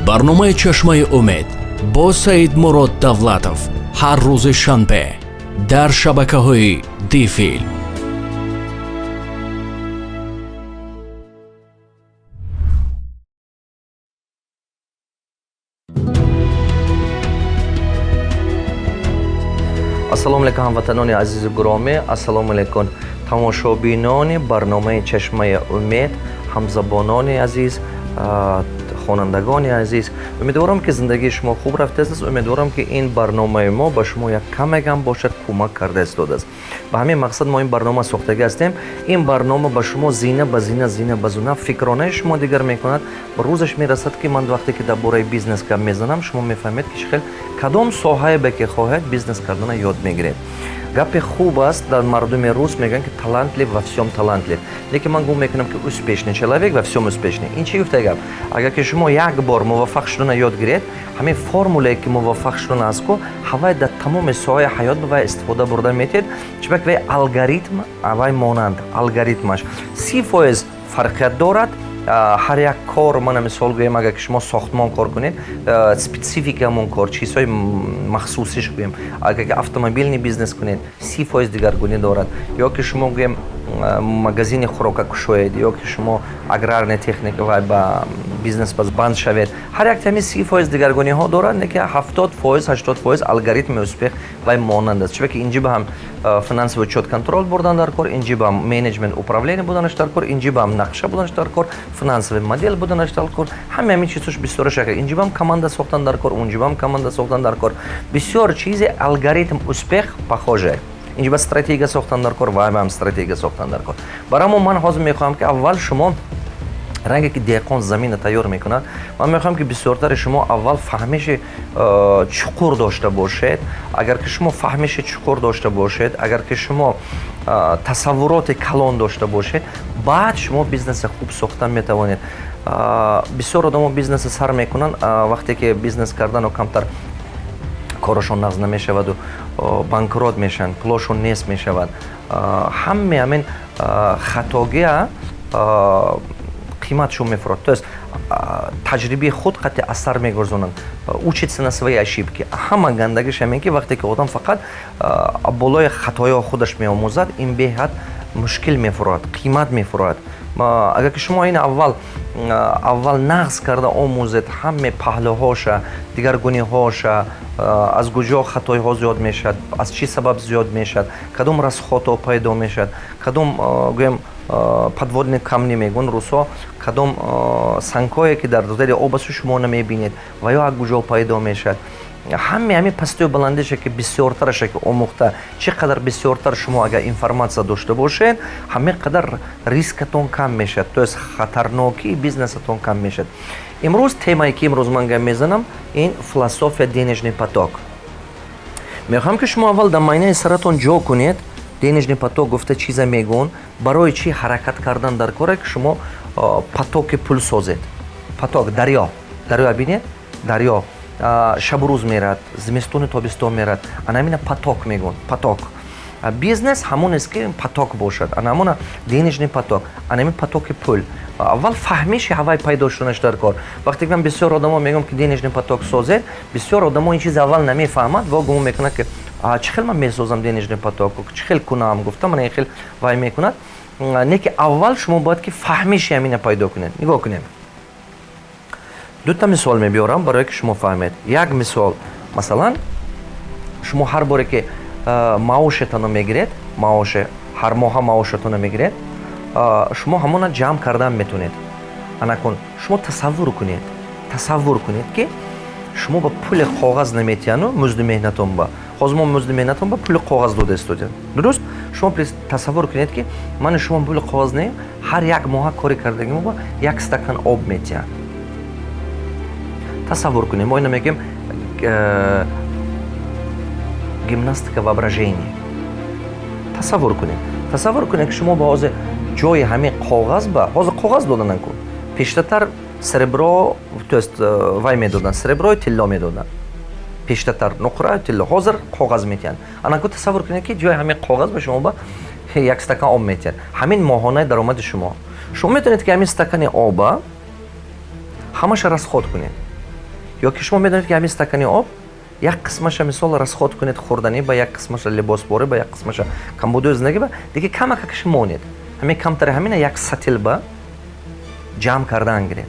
Барномаи «Чашмаи умед» бо Саидмурод Давлатов ҳар рӯзи шанбе дар шабакаҳои Дифилм. Ассалому алайкум, ҳамватанони азизу гиромӣ, ассалому алайкум, тамошобинони барномаи «Чашмаи умед», ҳамзабонони азиз, хонандагони азиз. Умедворам, ки зиндагии шумо хуб рафтааст. Умедворам, ки ин барномаи мо ба шумо як камегам бошад, кӯмак карда истодааст. Ба ҳамин мақсад мо ин барнома сохтагӣ ҳастем. Ин барнома ба шумо зина ба зина, зина ба зина фикронаи шумо дигар мекунад. Рӯзаш мерасад, ки ман вақте ки дар бораи бизнес гап мезанам, шумо мефаҳмед, ки чӣ хел, кадом соҳае ба ки хоҳед, бизнес кардана ёд мегиред. Гапи хуб аст, дар мардуми рус мегӯянд, ки талантлив во всем талантлив, лекин ман гумон мекунам, ки успешный человек во всем успешный. Ин чӣ гуфта гап? Агар ки шумо як бор муваффақ шудана ёд гиред, ҳамин формулае, ки муваффақ шудан аст ку, ҳавай дар тамоми соҳаи ҳаёт ба вай истифода бурда метиҳед, чунки вай алгоритм, вай монанд алгоритмаш 30% фарқият дорад ҳар як кор. Мана, мисол гӯем, агар ки шумо сохтмон кор кунед, специфика ҳамон кор, чизҳои махсусиш гӯем. Агар ки автомобильный бизнес кунед, 30% дигаргунӣ дорад. Ё ки шумо, гӯем, магазини хӯрока кушоед, ё ки шумо аграрная техника вай ба бизнес банд шавед, ҳар як ҳамин 30% дигаргуниҳо дорад, не ки 70%, 80% алгоритми успех вай монанд аст. Чунки инҷи ба ҳам финансовый учет, контроль бурдан дар кор, инҷи ба ҳам менеҷмент, управление буданаш дар кор, инҷи ба ҳам нақша буданаш дар кор, финансовый модель буданаш дар кор. Ҳама ҳамин чизош бисёра шакл. Инҷи ба ҳам команда сохтан дар кор, унҷи ба ҳам команда сохтан дар кор. Бисёр чизи алгоритм успех похожий. Инҷи ба стратегия сохтан дар кор, вай ба ҳам стратегия сохтан дар кор. Барои мо ман ҳозир мехоҳам, ки аввал шумо, ранге ки деҳқон замина тайёр мекунад, ман мехоҳам, ки бисёртари шумо аввал фаҳмиши чуқур дошта бошед. Агар ки шумо фаҳмиши чуқур дошта бошед, агар ки шумо тасаввуроти калон дошта бошед, баъд шумо бизнеси хуб сохтан метавонед. Бисёр одамо бизнеса сар мекунанд, вақте ки бизнес кардану камтар корашон нағз намешаваду банкрот мешаванд, пулошон нест мешавад. Ҳаме ҳамин хатогия қиматшон мефурод, то есть таҷрибаи худ қатъи асар мегузоранд, учиться на свои ошибки. Ҳама гандагиш ҳамин, ки вақте ки одам фақат болои хатоё худаш меомӯзад, ин беҳад мушкил мефурод, қимат мефурод. Агар ки шумо ин аввал нағз карда омӯзед, ҳаме паҳлӯҳоша, дигаргуниҳоша, аз куҷо хатоиҳо зиёд мешавад, аз чӣ сабаб зиёд мешавад, кадом расходҳо пайдо мешавад, кадом, гӯем, подводные камни мегӯн русо, кадом сангҳое, ки дар зери об асту шумо намебинед, ва ё аз куҷо пайдо мешавад, ҳаме ҳамин пастию баландиша, ки бисёртараша ки омӯхта, чӣ қадар бисёртар шумо агар информация дошта бошед, ҳамин қадар рискатон кам мешавад, то есть хатарнокии бизнесатон кам мешавад. Имрӯз темае, ки имрӯз ман гап мезанам, ин философия денежный поток. Мехоҳам, ки шумо аввал дар майнаи саратон ҷо кунед, денежный поток гуфта чиза мегӯн, барои чӣ ҳаракат кардан дар коре, ки шумо потоки пул созед. Поток, дарё, дарё бинед, дарё шабу рӯз мерад, зимистону тобистон мерад. Ана ҳамина поток мегӯн. Поток бизнес ҳамон аст, ки поток бошад. Ана ҳамона денежный поток, ана ҳамин потоки пул. Аввал фаҳмиши ҳавай пайдо шуданаш дар кор. Вақте ки ман бисёр одамо мегӯям, ки денежный поток созед, бисёр одамо ин чиз аввал намефаҳмад ва гумон мекунад, ки чӣ хел ман месозам денежный поток, чӣ хел кунам гуфта, мана ин хел вай мекунад. Не ки аввал шумо бояд ки фаҳмиши ҳамина пайдо кунед. Нигоҳ кунем, дута мисол мебиёрам, барое ки шумо фаҳмед. Як мисол: масалан, шумо ҳар боре ки маошетонро мегиред, маоше, ҳар моҳа маошатонро мегиред, шумо ҳамона ҷамъ кардан метавонед. Анакун шумо тасаввур кунед, тасаввур кунед, ки шумо ба пули коғаз наметиҳану музди меҳнатон ба ҳозир мо музди меҳнатон ба пули коғаз дода истодем, дуруст? Шумо тасаввур кунед, ки мани шумо пули коғаз не, ҳар як моҳа кори кардагимо ба як стакан об метиҳанд. Тасаввур кунем, мо ина мегӯем гимнастика воображения. Тасаввур кунем, тасаввур кунед, ки шумо ба ҳозир ҷои ҳамин коғаз ба ҳозир коғаз доданан ку, пештатар серебро, то есть вай медоданд, сереброи тилло медоданд пештатар, нуқра, тилло, ҳозир коғаз метиҳанд. Анаку тасаввур кунед, ки ҷои ҳамин коғаз ба шумо ба як стакан об метиҳанд. Ҳамин моҳонаи даромади шумо. Шумо метавонед, ки ҳамин стакани оба ҳамаша расход кунед. Ё ки шумо медонед, ки ҳамин стакани об як қисмаша, мисол, расход кунед хӯрданӣ ба, як қисмаша либосборӣ ба, як қисмаша камбудои зиндагӣ ба, дига камакакаш монед. Ҳамин камтари ҳамина як сатил ба ҷамъ кардан гиред.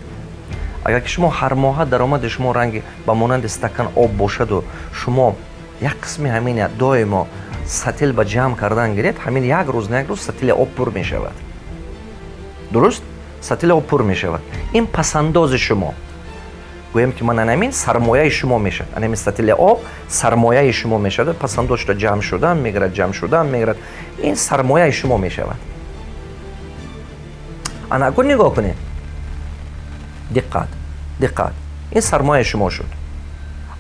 Агар ки шумо ҳар моҳа даромади шумо ранги ба монанди стакан об бошаду шумо як қисми ҳамина доимо сатил ба ҷамъ кардан гиред, ҳамин як рӯз на як рӯз сатили об пур мешавад. Дуруст, сатили об пур мешавад. Ин пасандози шумо, гӯем ки ман, анамин сармояи шумо мешавад. Анамин сатили об сармояи шумо мешавад. Пасандоз шуда, ҷамъ шуда мегирад, ҷамъ шуда мегирад. Ин сармояи шумо мешавад. Ана акун нигоҳ кунед. Диққат, диққат! Ин сармояи шумо шуд.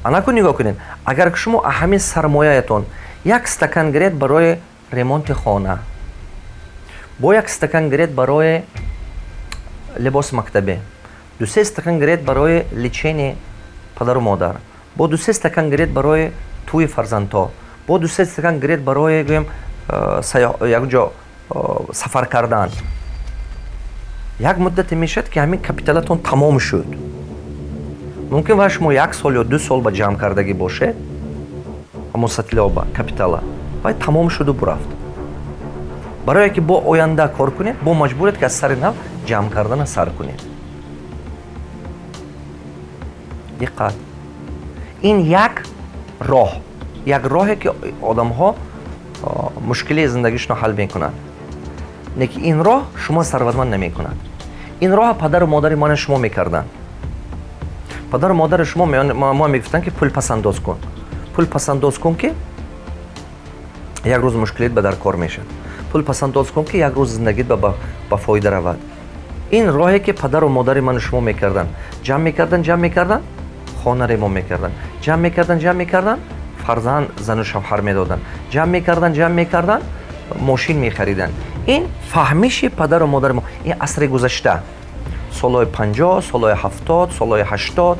Ана акун нигоҳ кунед: агар шумо ҳамин сармояятон як стакан гиред барои ремонти хона, бо як стакан гиред барои либоси мактабӣ, 2-се стакан гиред барои лечение падару модар, бо 2-се стакан гиред барои тӯи фарзандҳо, бо 2-се стакан гиред барои, гӯем, якҷо сафар кардан, як муддате мешавад, ки ҳамин капиталатон тамом шуд. Мумкин ва шумо як сол ё 2 сол ба ҷамъ кардагӣ бошед ҳамон сатили оба капитала, вай тамом шуду бурафт. Барое ки бо оянда кор кунед, бо маҷбуред, ки аз сари нав ҷамъ кардана сар кунед. Диққат! Ин як роҳ, як роҳе, ки одамҳо мушкилии зиндагишонро ҳал мекунанд. Лекин ин роҳ шумо сарватманд намекунад. Ин роҳа падару модари мана шумо мекарданд. Падару модари шумо мо мегуфтанд, ки пул пасандоз кун, пул пасандоз кун, ки як рӯз мушкилит ба дар кор мешавад, пул пасандоз кун, ки як рӯз зиндагит ба фоида равад. Ин роҳе, ки падару модари ману шумо мекарданд: ҷамъ мекарданд, ҷамъ мекарданд, хона ремонт мекарданд, ҷамъ мекарданд, ҷамъ мекарданд, фарзанд, зану шавҳар медоданд, ҷамъ мекарданд, ҷамъ мекарданд, мошин мехариданд. Ин фаҳмиши падару модари мо, ин асри гузашта, солҳои 50, солҳои 70, солҳои 80,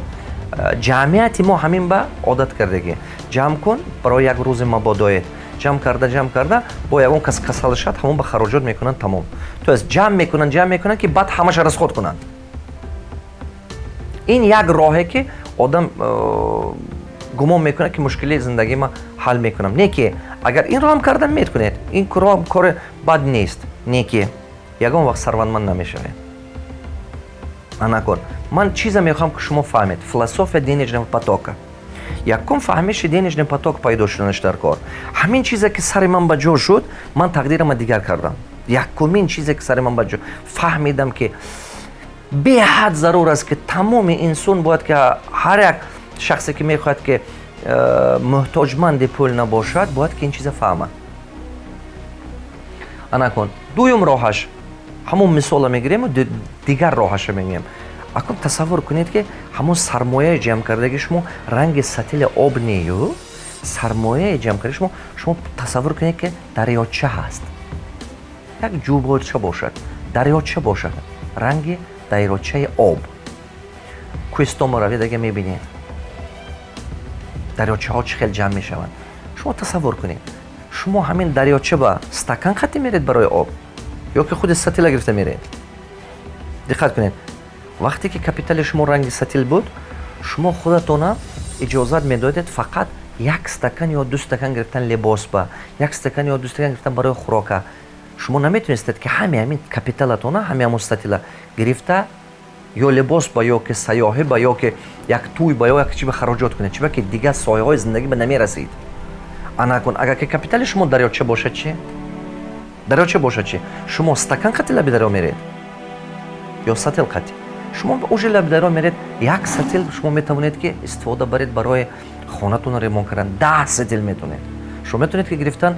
ҷамъияти мо ҳамин ба одат кардагӣ: ҷамъ кун барои як рӯзи мабодоед. Ҷамъ карда, ҷамъ карда, бо ягон кас касал шад, ҳамон ба хароҷот мекунанд, тамом. То есть ҷамъ мекунанд, ҷамъ мекунанд, ки баъд ҳамаша расход кунанд. Ин як роҳе, ки одам гумон мекунад, ки мушкилии зиндагии ма ҳал мекунам. Не ки агар ин роҳам кардан меткунед, ин роҳ кори бад нест, не ки ягон вақт сарватманд намешавед. Анакун ман чизе мехоҳам, ки шумо фаҳмед: философия денежного потока. Якум фаҳмиши денежный поток пайдо шуданаш дар кор. Ҳамин чизе, ки сари ман ба ҷо шуд, ман тақдирама дигар кардам. Якумин чизе, ки сари ман ба ҷо фаҳмидам, ки беҳад зарур аст, ки тамоми инсон бояд, ки ҳар як шахсе, ки мехоҳад, ки муҳтоҷманди пул набошад, бояд ки ин чиза фаҳмад. Анакун дуюм роҳаш, ҳамон мисола мегирему дигар роҳаша мегӯем. Акун тасаввур кунед, ки ҳамон сармояи ҷамъкардаги шумо ранги сатили об нею, сармояи ҷамъкардаги шумо, шумо тасаввур кунед, ки дарёча ҳаст, як ҷӯбоча бошад, дарёча бошад, ранги дарёчаи об. Кӯҳистомо равед, мебинед, дарёчаҳо чӣ хел ҷамъ мешаванд. Шумо тасаввур кунед, шумо ҳамин дарёча ба стакан хати меред барои об ё ки худи сатила гирифта меред? Диққат кунед: вақте ки капитали шумо ранги сатил буд, шумо худатона иҷозат медодед фақат як стакан ё ду стакан гирифтан либос ба, як стакан ё ду стакан гирифтан барои хӯрока. Шумо наметонистед, ки ҳами ҳамин капиталатона, ҳами ҳамон сатила гирифта ё либос ба, ё ки сайёҳӣ ба, ё ки як тӯй ба, ё як чи ба хароҷот кунед, чиба ки дигар соҳаҳои зиндагӣ ба намерасид. Анакун агар ки капитали шумо дарёча бошад чӣ? Дарёча бошад чӣ? Шумо стакан қати лаби дарё меред ё сатил қати? Шумо уже лаби дарё меред. Як сатил шумо метавонед, ки истифода баред барои хонатонро ремонт кардан. 10 сатил метавонед, шумо метавонед, ки гирифтан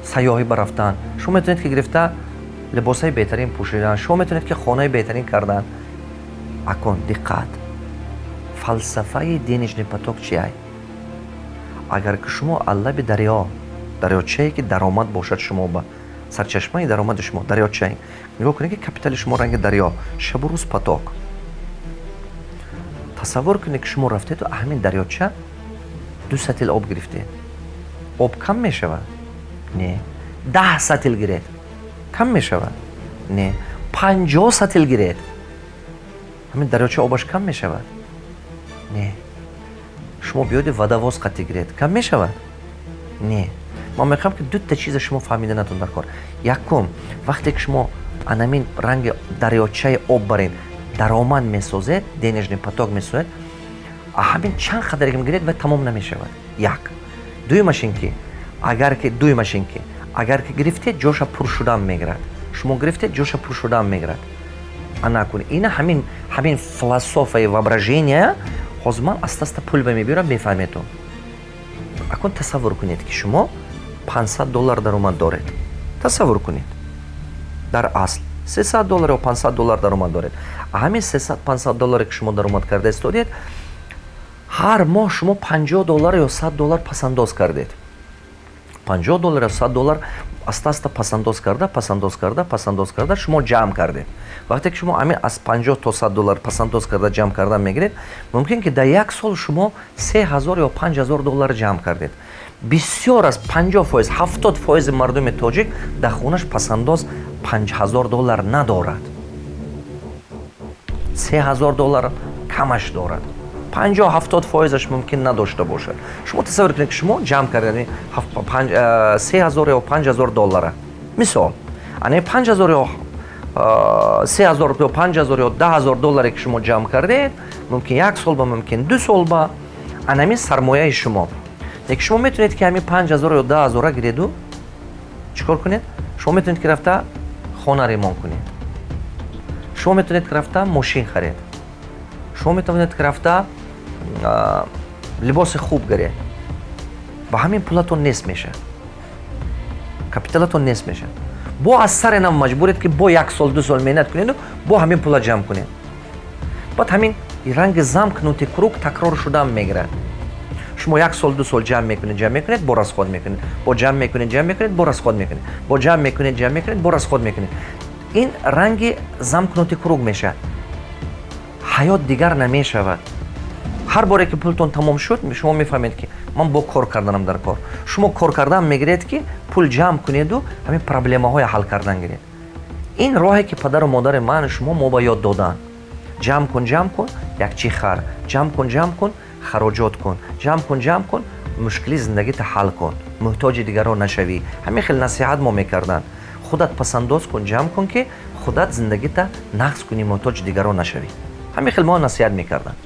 сайёҳӣ барафтан, шумо метавонед, ки гирифта либосҳои беҳтарин пӯшидан, шумо метавонед, ки хонаи беҳтарин кардан. Акун диққат: фалсафаи денежный поток чи ай? Агар ки шумо аз лаби дарё, дарёчае, ки даромад бошад, шумо ба сарчашмаи даромади шумо дарёчае, нигоҳ кунед, ки капитали шумо ранги дарё, шабу рӯз поток. Тасаввур кунед, ки шумо рафтеду ҳамин дарёча ду сатил об гирифтед. Об кам мешавад? Не. 10 сатил гиред, кам мешавад? Не. 50 сатил гиред. Ҳамин дарёча обаш кам мешавад? Не. Шумо биёди, водовоз қатӣ гиред, кам мешавад? Не. Ман мехоҳам, ки дута чиза шумо фаҳмиданатон дар кор. Якум, вақте ки шумо анамин ранги дарёчаи об барин даромад месозед, денежный поток месозед, ҳамин чанд қадаре ки мегиред, вай тамом намешавад. Як. Дуюмаш ин ки агар ки гирифтед, ҷоша пур шудан мегирад. Шумо гирифтед, ҷоша пур шудан мегирад. Ана кун, ина ҳамин философияи воображения. Ҳозир ман аста аста пул ба мебиёрам, мефаҳметон. Акун тасаввур кунед, ки шумо 500 доллар даромад доред. Тасаввур кунед, дар асл 300 доллар ё 500 доллар даромад доред. Ҳамин 300, 500 долларе ки шумо даромад карда истодед, ҳар моҳ шумо 50 доллар ё 100 доллар пасандоз кардед. 50 доллар ё 100 доллар аста аста пасандоз карда, пасандоз карда, пасандоз карда, шумо ҷамъ кардед. Вақте ки шумо ҳамин аз 50 то 100 доллар пасандоз карда, ҷамъ кардан мегиред, мумкин ки дар як сол шумо 3000 ё 5000 доллар ҷамъ кардед. Бисёр аз 50%, 70% мардуми тоҷик дар хонаш пасандоз 5000 доллар надорад, 3000 доллар камаш дорад, 50, 70%-аш мумкин надошта бошад. Шумо тасаввур кунед, ки шумо ҷамъ кардед 3000 ё 5000 доллара, мисол. Ана 5000 ё 3000 ё 5000 ё 10 000 долларе ки шумо ҷамъ кардед, мумкин як сол ба, мумкин 2 сол ба, анамин сармояи шумо. Лекин шумо метавонед, ки ҳамин 5000 ё 10 000-а гиреду чӣ кор кунед? Шумо метавонед, ки рафта хона ремонт кунед, шумо метавонед, ки рафта мошин харед, шумо метавонед, ки рафта либоси хуб гиред. Ба ҳамин пулатон нест мешавад, капиталатон нест мешавад. Бо аз сари нав маҷбуред, ки бо як сол, 2 сол меҳнат кунеду бо ҳамин пула ҷамъ кунед. Баъд ҳамин ранги замкнутый круг такрор шудан мегирад. Шумо як сол, 2 сол ҷамъ мекунед, ҷамъ мекунед, бо расход мекунед, бо ҷамъ мекунед, ҷамъ мекунед, бо расход мекунед, бо ҷамъ мекунед, ҷамъ мекунед, бо расход мекунед. Ин ранги замкнутый круг мешавад, ҳаёт дигар намешавад. Ҳар боре ки пултон тамом шуд, шумо мефаҳмед, ки ман бо кор карданам дар кор. Шумо кор кардан мегиред, ки пул ҷамъ кунеду ҳамин проблемаҳоя ҳал кардан гиред. Ин роҳе ки падару модари ману шумо мо ба ёд доданд: ҷамъ кун, ҷамъ кун, як чӣ хар, ҷамъ кун, ҷамъ кун, хароҷот кун, ҷамъ кун, ҷамъ кун, мушкили зиндагита ҳал кун, муҳтоҷи дигарон нашавӣ. Ҳамин хел насиҳат мо мекарданд: худат пасандоз кун, ҷамъ кун, ки худат зиндагита нағз кунӣ, муҳтоҷи дигарон нашавӣ. Ҳамин хел мо насиҳат мекарданд.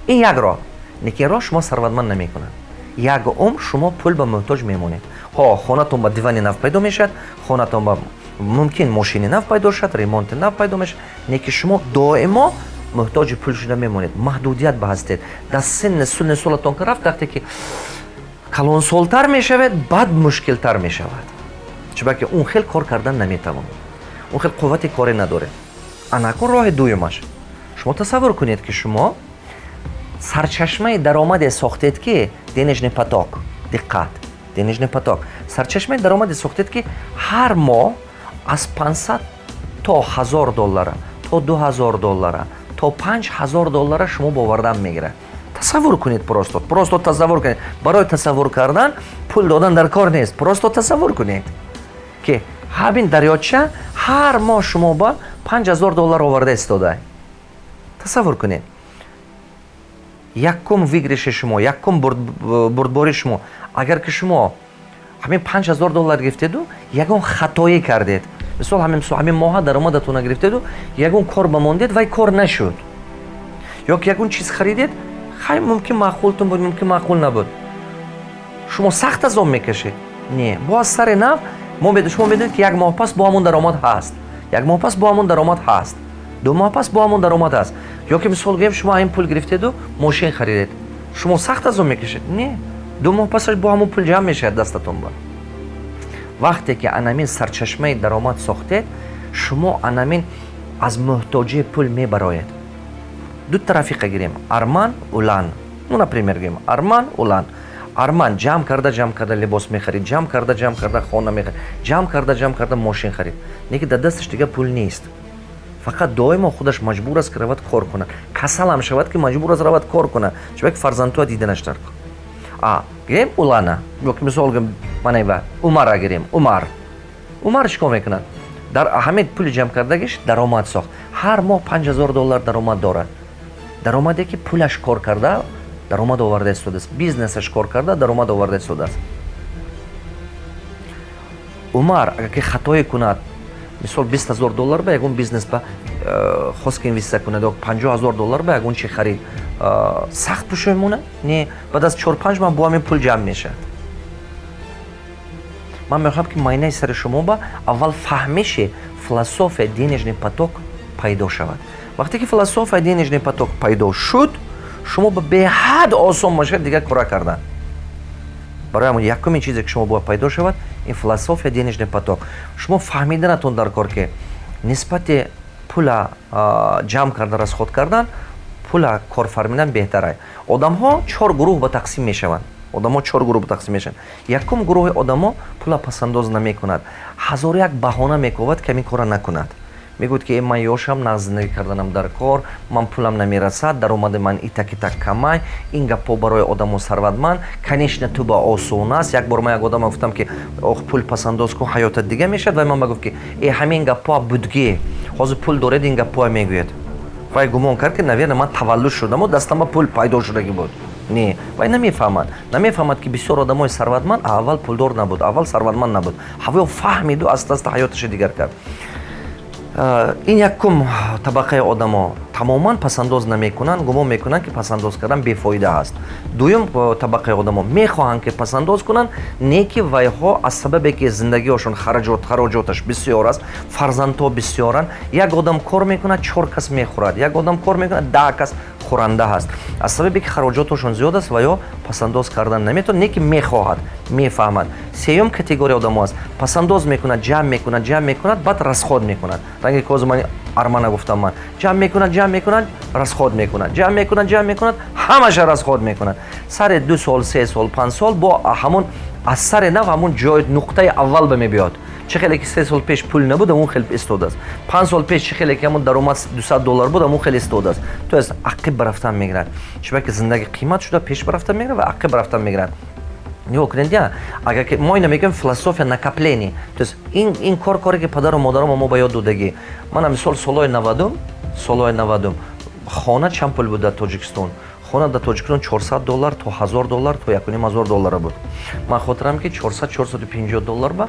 Ин як роҳ, лекин роҳ шумо сарватманд намекунад. Як умр шумо пул ба муҳтоҷ мемонед. Ҳо, хонатон ба дивани нав пайдо мешавад, хонатон ба мумкин мошини нав пайдо шавад, ремонти нав пайдо мешавад, лекин шумо доимо муҳтоҷи пул шуда мемонед, маҳдудият ба ҳастед. Дар синни сунни солатон ки рафт, вақте ки калонсолтар мешавед, баъд мушкилтар мешавад, чунки он хел кор кардан наметавонед, он хел қуввати коре надоред. Ана акун роҳи дуюмаш: шумо тасаввур кунед, ки шумо сарчашмаи даромаде сохтед, ки денежный поток, диққат, денежный поток, сарчашмаи даромаде сохтед, ки ҳар моҳ аз 500 то 1000 доллара, то 2000 доллара, то 5000 доллара шумо бовардан мегирад. Тасаввур кунед, просто тасаввур кунед. Барои тасаввур кардан пул додан дар кор нест. Просто тасаввур кунед, ки ҳамин дарёча ҳар моҳ шумо ба 5000 доллар оварда истода. Тасаввур кунед, якум выигрыш и шумо, якум бурдбори шумо: агар ки шумо ҳамин 5000 доллар гирифтеду ягон хатоӣ кардед, мисол, ҳамин моҳа даромадатона гирифтеду ягон кор ба мондед, вай кор нашуд, ё ки ягон чиз харидед, хай, мумкин маъқултон буд, мумкин маъқул набуд, шумо сахт азоб мекашед? Не, бо аз сари нав. Шумо медонед, ки як моҳ пас бо ҳамон даромад ҳаст, як моҳ пас бо ҳамон даромад ҳаст, 2 моҳ пас бо ҳамон даромад ҳаст. Ё ки, мисол гӯем, шумо ин пул гирифтеду мошин харидед, шумо сахт азоб мекашед? Не, 2 моҳ пасаш бо ҳамон пул ҷамъ мешавад дастатон ба. Вақте ки анамин сарчашмаи даромад сохтед, шумо анамин аз муҳтоҷии пул мебароед. Дута рафиқа гирем: Арман, Улан. Ну, например, гирем Арман, Улан. Арман ҷамъ карда, ҷамъ карда либос мехарид, ҷамъ карда, ҷамъ карда хона мехарид, ҷамъ карда, ҷамъ карда мошин харид, лекин дар дасташ дига пул нест. Фақат доимо худаш маҷбур аст, ки равад кор кунад. Касалам шавад, ки маҷбур аст равад кор кунад, чунки фарзандҳоя диданаш дар кор. А гирем Улана ёки, мисол гирем, манайва Умара гирем. Умар чӣ кор мекунад? Дар ҳамин пули ҷамъ кардагиш даромад сохт. Ҳар моҳ 5000 доллар даромад дорад, даромаде, ки пулаш кор карда даромад оварда истодааст, бизнесаш кор карда даромад оварда истодааст. Умар агар ки хатое кунад, мисол, 20 000 доллар ба ягон бизнес ба хост ки инвеститсия кунад ё 50 000 доллар ба ягон чи харид, сахт пушаймона не, баъд аз 4-5 моҳ бо ҳамин пул ҷамъ мешавад. Ман мехоҳам, ки майнаи сари шумо ба аввал фаҳмиши философия денежный поток пайдо шавад. Вақте ки философия денежный поток пайдо шуд, шумо ба беҳад осон мешавад дигар кора кардан. Барои ҳамон якумин чизе, ки шумо бояд пайдо шавад, ин философия денежный поток. Шумо фаҳмиданатон дар кор, ки нисбати пула ҷамъ карда расход кардан, пула корфармидан беҳтарай. Одамҳо чор гурӯҳ ба тақсим мешаванд. Одамҳо чор гурӯҳ ба тақсим мешаванд. Якум гурӯҳи одамо пула пасандоз намекунад, ҳазору як баҳона мековад, ки ҳамин кора накунад. Мегӯяд, ки ман ёшам, нағз зиндагӣ карданам дар кор, ман пулам намерасад, даромади ман итак итак камай. Ин гапҳо барои одамо сарватманд, конечно, ту ба осон аст. Як бор ман як одама гуфтам, ки ох, пул пасандоз кун, ҳаётат дига мешавад. Вай ман ба гуфт, ки э, ҳамин гапҳоа будгӣ, ҳозир пул доред, ин гапҳоа мегӯяд. Вай гумон кард, ки, наверно, ман таваллуд шудаму дастам ба пул пайдо шудагӣ буд. Не, вай намефаҳмад, ки бисёр одамои сарватманд аввал пулдор набуд, аввал сарватманд набуд. Ҳавоё фаҳмиду аста аста ҳаёташа дигар кард. Ин якум табақаи одамо тамоман пасандоз намекунанд, гумон мекунанд, ки пасандоз кардан бефоида аст. Дуюм табақаи одамо мехоҳанд, ки пасандоз кунанд, не ки вайҳо аз сабабе, ки зиндагиҳошон хароҷоташ бисёр аст, фарзандҳо бисёранд. Як одам кор мекунад, чор кас мехӯрад, як одам кор мекунад, 10 кас хӯранда ҳаст. Аз сабабе, ки хароҷотошон зиёд аст, ва ё пасандоз кардан наметавонад, не ки мехоҳад, мефаҳмад. Сеюм категория одамо аст: пасандоз мекунад, ҷамъ мекунад, ҷамъ мекунад, баъд расход мекунад. Ранге ки ҳозир ман армана гуфтам, ман ҷамъ мекунад, ҷамъ мекунад, расход мекунад, ҷамъ мекунад, ҷамъ мекунад, ҳамаша расход мекунад. Сари 2 сол, 3 сол, 5 сол бо ҳамон аз сари нав ҳамон ҷой, нуқтаи аввал ба мебиёд. Чӣ хеле ки 3 сол пеш пул набуд, ҳамон хел истодааст. 5 сол пеш чӣ хеле ки ҳамон даромад 200 доллар буд, ҳамон хел истодааст. То есть ақиб рафтан мегирад, чунки зиндагӣ қимат шуда, пеш рафтан мегирад ва ақиб рафтан мегирад. Нигоҳ кунед, я агар ки мо ина мегӯем философия накопление, то есть ин кор, коре, ки падару модарамо мо ба ёд додагӣ. Мана мисол, солҳои 90-ум, солҳои 90-ум хона чанд пул буд дар Тоҷикистон? Хона дар Тоҷикистон 400 доллар то 1000 доллар, то 1500 доллара буд. Ман хотирам, ки 400, 450 доллар ба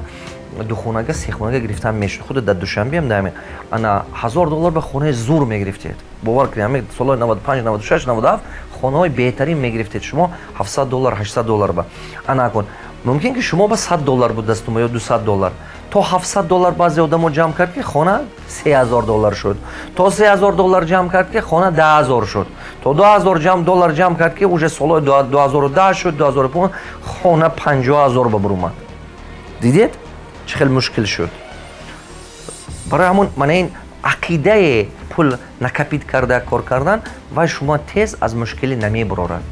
духонага, сехонага гирифтан мешуд. Худи дар Душанбеам даме ана 1000 доллар ба хонаи зур мегирифтед. Бовар кунед, ҳамин солҳои 95, 96, 97 хонаҳои беҳтарин мегирифтед шумо 700 доллар, 800 доллар ба. Ана акун мумкин, ки шумо ба 100 доллар буд дастума ё 200 доллар, то 700 доллар баъзе одамо ҷамъ кард, ки хона 3000 доллар шуд, то 3000 доллар ҷамъ кард, ки хона 10 000 шуд, то 2000 доллар ҷамъ кард, ки уже солҳои 2010 шуд, 2015 хона 50 000 ба бурумад. Дидед, чӣ хел мушкил шуд? Барои ҳамон мана ин ақидаи пул накопить карда кор кардан, вай шумо тез аз мушкилӣ намебурорад.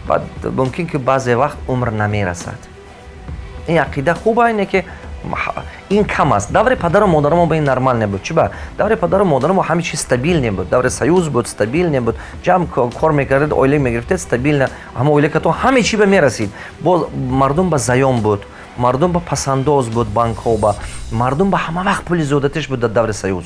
Баъд мумкин, ки баъзе вақт умр намерасад. Ин ақида хуба, ине ки ин кам аст. Даври падару модарамо ба ин нормал небуд. Чи ба даври падару модарамо ҳаме чиз стабильный буд. Даври Союз буд, стабильный буд. Ҷамъ кор мекардед, оила мегирифтед, стабильно ҳама оилакатон ҳаме чи ба мерасид. Боз мардум ба заём буд, мардум ба пасандоз буд, банкҳо ба мардум ба ҳама вақт пули зиёдатиш буд дар даври Союз.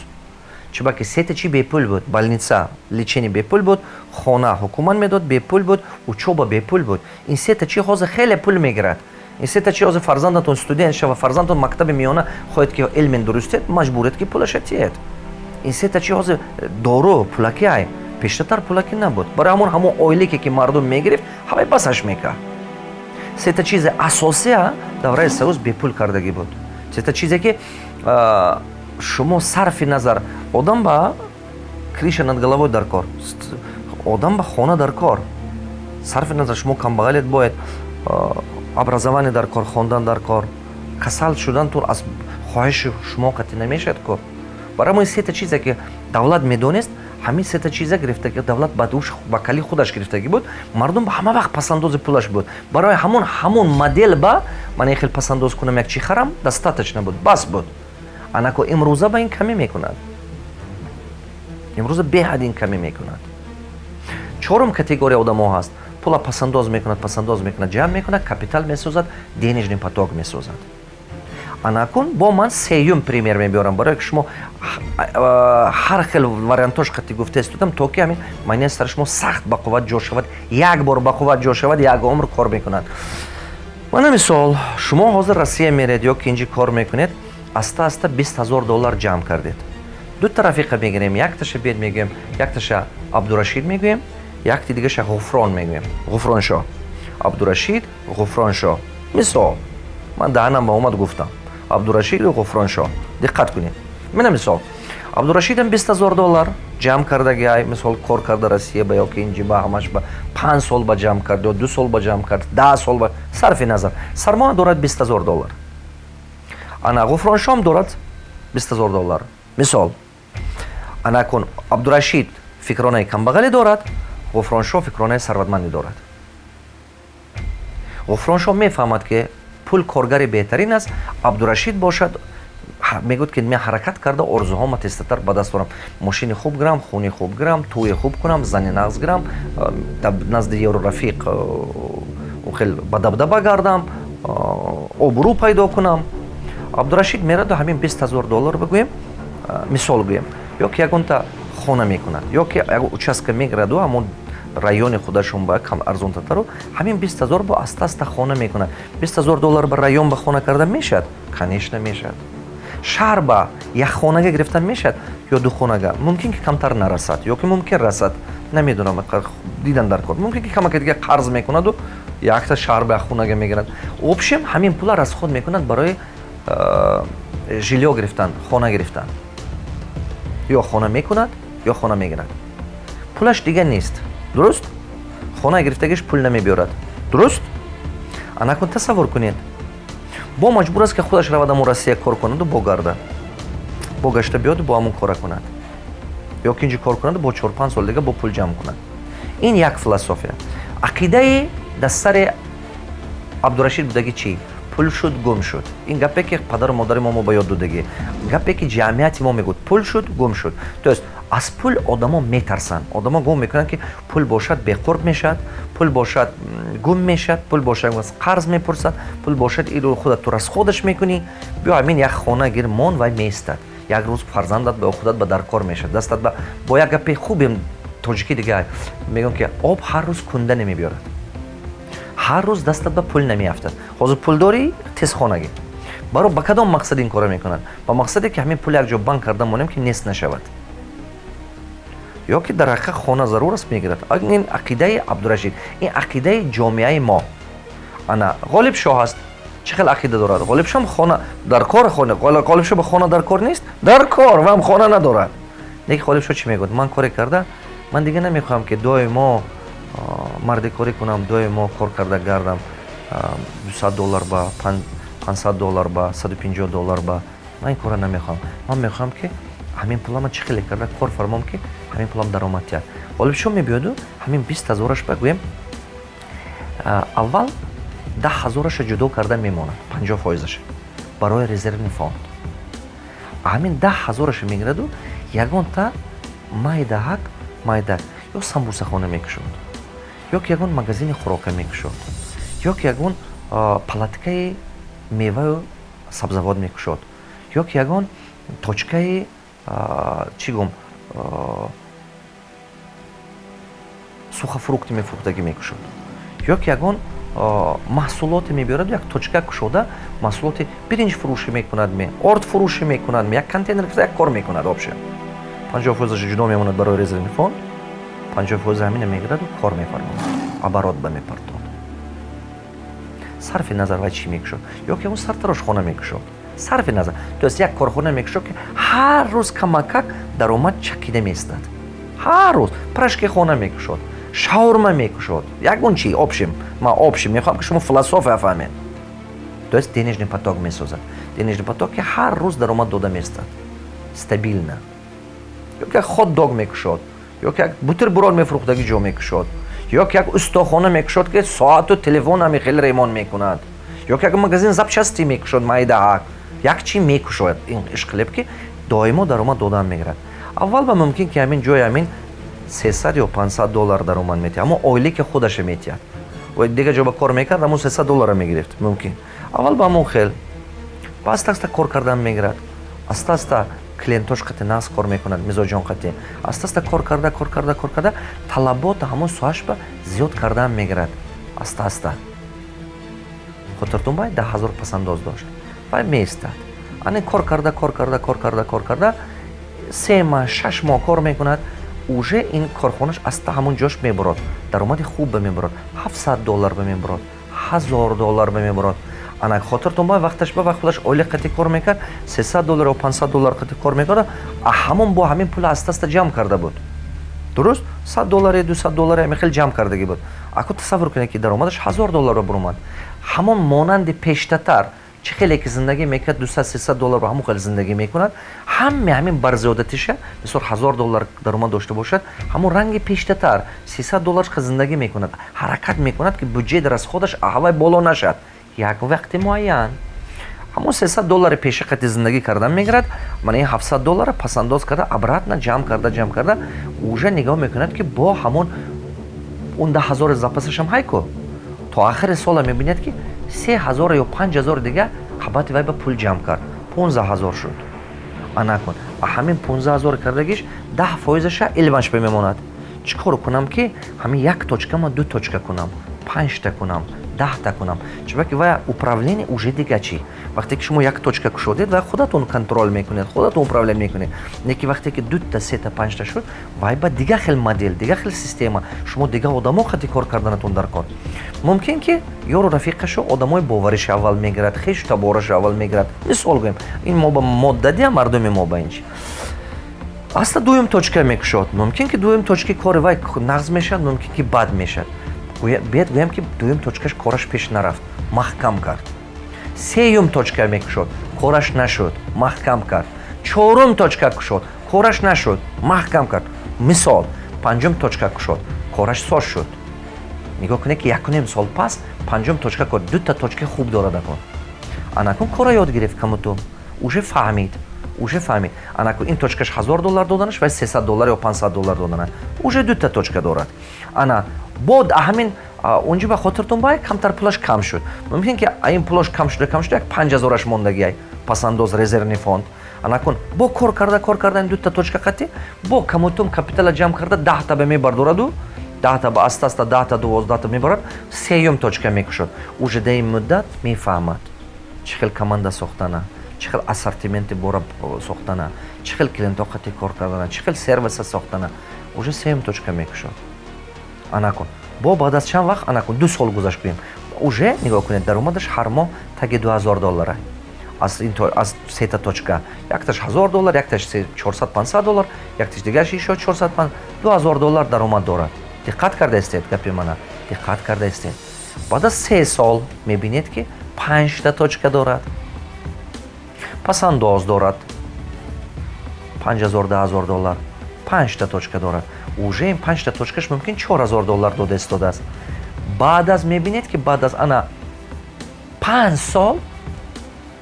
Чунки сета чи бепул буд: больница, лечение бепул буд, хона ҳукумат медод, бепул буд, учёба бепул буд. Ин сета чи ҳозир хеле пул мегирад. Ин сета чи ҳозир фарзандатон студент шава, фарзандатон мактаби миёна хоҳед, ки илмен дурустед, маҷбуред, ки пулаша тиед. Ин сета чи ҳозир дору пулаки ай, пештартар пулакӣ набуд. Барои ҳамон ойлике, ки мардум мегирифт, ҳамаи басаш мекард. Сета чизи асосия давраи Союз бепул кардагӣ буд. Сета чизе, ки шумо сарфи назар, одам ба крыша над головой дар кор, одам ба хона дар кор, сарфи назар шумо камбағалет, бояд образование дар кор, хондан дар кор, касал шудан тур аз хоҳиши шумо қатъӣ намешавад ко. Барои мо сета чизе, ки давлат медонист, ҳамин сета чиза гирифта, давлат ба душ ба кали худаш гирифтагӣ буд. Мардум ба ҳама вақт пасандози пулаш буд. Барои ҳамон модел ба ман хел пасандоз кунам, як чи харам, достаточно буд, бас буд. Анако имрӯза ба ин камӣ мекунад, имрӯза беҳад ин камӣ мекунад. Чорум категория одамо ҳаст: пула пасандоз мекунад, пасандоз мекунад, ҷамъ мекунад, капитал месозад, денежный поток месозад. Анакун бо ман сеюм пример мебиёрам, барое ки шумо ҳар хел вариантош қати гуфта истодам, то ки ҳамин майнаи сари шумо сахт бақувват ҷо шавад. Як бор бақувват ҷо шавад, як умр кор мекунад. Мана мисол, шумо ҳозир Россия меред ё ки инҷи кор мекунед, аста аста 20 000 доллар ҷамъ кардед. Дута рафиқа мегирем, якташа бед мегӯем, якташа Абдурашид мегӯем, якти дигаша Ғуфрон мегӯем, Ғуфроншоҳ. Абдурашид, Ғуфроншоҳ, мисол, ман даҳанам ба омад, гуфтам Абдурашиду Ғуфроншоҳ. Диққат кунед, мина мисол, Абдурашидам 20 000 доллар ҷамъ кардагиай, мисол, кор карда Россия ба ё ки инҷи ба, ҳамаш ба 5 сол ба ҷамъ кард ё 2 сол ба ҷамъ кард, 10 сол ба, сарфи назар, сармоя дорад 20 000 доллар. Ана Ғуфроншоҳам дорад 20 000 доллар, мисол. Анакун Абдурашид фикронаи камбағале дорад, Ғуфроншоҳ фикронаи сарватмандӣ дорад. Ғуфроншоҳ мефаҳмад, ки пул коргари беҳтарин аст. Абдурашид бошад, мегӯяд, ки мен ҳаракат карда орзуҳома тезтар ба даст орам: мошини хуб гирам, хуни хуб гирам, тӯи хуб кунам, зани нағз гирам, назди ёру рафиқ хел ба дабдаба гардам, обрӯ пайдо кунам. Абдурашид мераду ҳамин 20 000 доллар, бигӯем, мисол гӯем, ё ки ягонта хона мекунад, ё ки ягон участка мегираду ҳамон райони худашон ба кам арзонтатару ҳамин 20 000 бо аста аста хона мекунад. 20 000 доллар ба район ба хона карда мешавад? Конечно, мешавад. Шаҳр ба як хонага гирифта мешавад ё ду хонага, мумкин ки камтар нарасад ё ки мумкин расад, намедонам, дидан дар кор. Мумкин ки камака дига қарз мекунаду якта шаҳр ба як хонага мегирад. Общем, ҳамин пула расход мекунад барои жильё гирифтан, хона гирифтан. Ё хона мекунад, ё хона мегирад, пулаш дига нест. Дуруст, хона гирифтагиш пул намебиёрад, дуруст? Анакун тасаввур кунед, бо маҷбур аст, ки худаш равад аму Россия кор кунаду бо гардад, бо гашта биёду бо ҳамон кора кунад ё ки инҷо кор кунаду бо 4-5 сол дига бо пул ҷамъ кунад. Ин як философия. Ақидаи дар сари Абдурашид будагӣ чӣ? Пул шуд, гум шуд. Ин гапе ки падару модари мо ба ёд додагӣ, гапе ки ҷамъияти мо мегӯяд: пул шуд, гум шуд. То есть аз пул одамо метарсанд. Одамо гум мекунанд, ки пул бошад, беқурб мешавад, пул бошад, гум мешавад, пул бошад, қарз мепурсад, пул бошад, иро худат ту расход аш мекунӣ. Биё, ҳамин як хона гир, мон, вай меистад, як рӯз фарзандат ба худат ба даркор мешавад, дастат ба. Бо як гапи хубем тоҷикӣ дига мегӯям, ки об ҳар рӯз кунда намебиёрад, ҳар рӯз дастат ба пул намеафтад. Ҳозир пул дорӣ, тез хона гир. Баро ба кадом мақсад ин кора мекунанд? Ба мақсаде ки ҳамин пул як ҷо банк карда монем, ки нест нашавад, ё ки дар ҳақиқат хона зарур аст, мегирад. Ин ақидаи Абдурашид, ин ақидаи ҷомеаи мо. Ана Ғолибшоҳ аст, чӣ хел ақида дорад? Ғолибшоҳ хона дар кор, хона, Ғолибшоҳ ба хона дар кор нест, дар кор вам хона надорад. Лекин Ғолибшоҳ чӣ мегӯяд? Ман коре карда, ман дига намехоҳам, ки доимо мардикорӣ кунам, доимо кор карда гардам, 200 доллар ба, 500 доллар ба, 150 доллар ба. Ман ин кора намехоҳам. Ман мехоҳам, ки ҳамин пулама чӣ хеле карда кор фармом, ки ҳамин пулам даромад диҳад. Ғолибшоҳ мебиёду ҳамин 20 ҳазораш ба, гӯем, аввал 10 ҳазораша ҷудо карда мемонад, 50 фоизаша барои резервный фонд. Ҳамин 10 ҳазораша мегираду ягонта майдаҳак майдак ё самбусахона мекушод, ё ки ягон магазини хӯрока мекушод, ё ки ягон палаткаи меваю сабзавот мекушод, ё ки ягон точкаи, чӣ гум, сухофрукты мефурӯхтагӣ мекушод, ё ки ягон маҳсулоте мебиёраду як точка кушода, маҳсулоти биринҷ фурӯшӣ мекунад, ме орд фурӯшӣ мекунад, як контейнер, як кор мекунад. Вообще, 50 фоизаша ҷудо мемонад барои резервный фонд, 50 фоиза ҳамина мегираду кор мефармонад, оборот ба мепартод. Сарфи назар вай чӣ мекушод, ё ки он сартарошхона мекушод, сарфи назар, то есть як корхона мекушод, ки ҳар рӯз камакак даромад чакида меистад. Ҳар рӯз пирожки хона мекушод, шаурма мекушод, ягон чи. Общем, ман общем мехоҳам, ки шумо философия фаҳмед. То есть денежный поток месозад, денежный поток, ки ҳар рӯз даромад дода меистад стабильно. Ё ки як хот-дог мекушод, ё ки як бутерброд мефурӯхтагӣ ҷо мекушод, ё ки як устохона мекушод, ки соату телефон ҳами хеле ремонт мекунад, ё ки як магазин запчасти мекушод, майдаҳак, як чи мекушояд. Ин ишқилеб, ки доимо даромад додан мегирад. Аввал ба мумкин, ки ҳамин ҷои ҳамин 300 ё 500 доллар даромад метиҳад, аммо оиле ки худаша метиҳад. Дигар ҷо ба кор мекард, ҳамон 300 доллара мегирифт мумкин аввал ба ҳамон хел. Ба аста аста кор кардан мегирад, аста аста клиентош қати нағз кор мекунад, мизоҷон қати аста аста кор карда, кор карда, кор карда, талабота ҳамон соҳашба зиёд кардан мегирад аста аста. Хотиртон бай, 10 000 пасандоз дошт, вай меистад. Ане, кор карда, кор карда, кор карда, кор карда, 3 моҳ, 6 моҳ кор мекунад, уже ин корхонаш аста ҳамон ҷош мебурод, даромади хуб ба мебурод, 700 доллар ба мебурод, 1000 доллар ба мебурод. Ана, хотиртон ба, вақташ ба вақт худаш ойлиқ қати кор мекард, 300 доллар ё 500 доллар қати кор мекард, а ҳамон бо ҳамин пул аста аста ҷамъ карда буд. Дуруст, 100 долларе, 200 долларе, ҳамин хел ҷамъ кардагӣ буд. Аку тасаввур кунед, ки даромадаш 1000 долларро буромад. Ҳамон монанди пештатар чӣ хеле ки зиндагӣ мекард, 200, 300 доллар, ҳамон хел зиндагӣ мекунад. Ҳаме ҳамин барзиёдатиша, мисол, 1000 доллар даромад дошта бошад, ҳамон ранги пештатар 300 доллар зиндагӣ мекунад. Ҳаракат мекунад, ки бюджет расходаш аҳвай боло нашад. Як вақти муайян ҳамон 300 доллари пеши қати зиндагӣ кардан мегирад. Мана, ин 700 доллара пасандоз карда, обратно ҷамъ карда, ҷамъ карда, уже нигоҳ мекунад, ки бо ҳамон он 10 000 запасашам ҳайку то ахири сола мебинад, ки 3000 ё 5000 дига қабати вай ба пул ҷамъ кард, 15 000 шуд. Анакун, ҳамин 15 000 кардагиш 10 фоизаша илмаш бемемонад. Чӣ кор кунам, ки ҳамин як точкама ду точка кунам, панҷта кунам, 10та кунам? Чунки вай управление уже дига чӣ. Вақте ки шумо як точка кушодед, вай худатон контроль мекунед, худатон управлять мекунед. Не ки вақте ки дута, сета, панҷта шуд, вай ба дига хел модель, дига хел система, шумо дига одамо хати кор карданатон дар кор. Мумкин ки ёру рафиқашу одамои бовариши аввал мегирад, хешу таборашу аввал мегирад. Мисол гӯем, ин мо ба моддадия мардуми мо ба ин чи аста дуюм точка мекушод. Мумкин ки дуюм точки кори вай нағз мешавад, мумкин ки бад мешавад. Биед гӯям, ки дуюм точкаш кораш пеш нарафт, маҳкам кард. Сеюм точка мекушод, кораш нашуд, маҳкам кард. Чорум точка кушод, кораш нашуд, маҳкам кард. Мисол, панҷум точка кушод, кораш соз шуд. Нигоҳ кунед, ки якуним сол пас панҷум точка кор, дута точка хуб дорад. Акун, анакун кора ёд гирифт, камуту уже фаҳмид, уже фаҳмид. Анакун ин точкаш 1000 доллар доданаш, вай 300 доллар ё 500 доллар додана, уже дута точка дорад. Ана, бод ҳамин унҷо ба хотиртон бай, камтар пулаш кам шуд. Мумкин ки ин пулаш кам шуда, кам шуда, як 5000-аш мондагиай пасандоз, резервный фонд. Анакун бо кор карда, кор карда, ин дута точка қатӣ бо камутум капитала ҷамъ карда, 10та ба мебардораду, 10та ба аста аста 10та, 12та мебарад, сеюм точка мекушод. Уже дар ин муддат мефаҳмад, чӣ хел команда сохтана, чӣ хел ассортименти бора сохтана, чӣ хел клиентҳо қати кор кардана, чӣ хел сервиса сохтана. Уже сеюм точка мекушод. Анакун бо баъд аз чанд вақт, анакун 2 сол гузашт гӯем, уже нигоҳ кунед, даромадаш ҳар моҳ таги 2000 доллара аз сета точка. Якташ 1000 доллар, якташ 400, 500 доллар, якташ дигараш ишо 400, 2000 доллар даромад дорад. Диққат карда истед, гапи мана диққат карда истед. Баъд аз 3 сол мебинед, ки панҷта точка дорад, пасандоз дорад 5000, 10 000 доллар, панҷта точка дорад. Уже ин панҷта точкаш мумкин 4000 доллар дода истодааст. Баъд аз мебинед, ки баъд аз ана 5 сол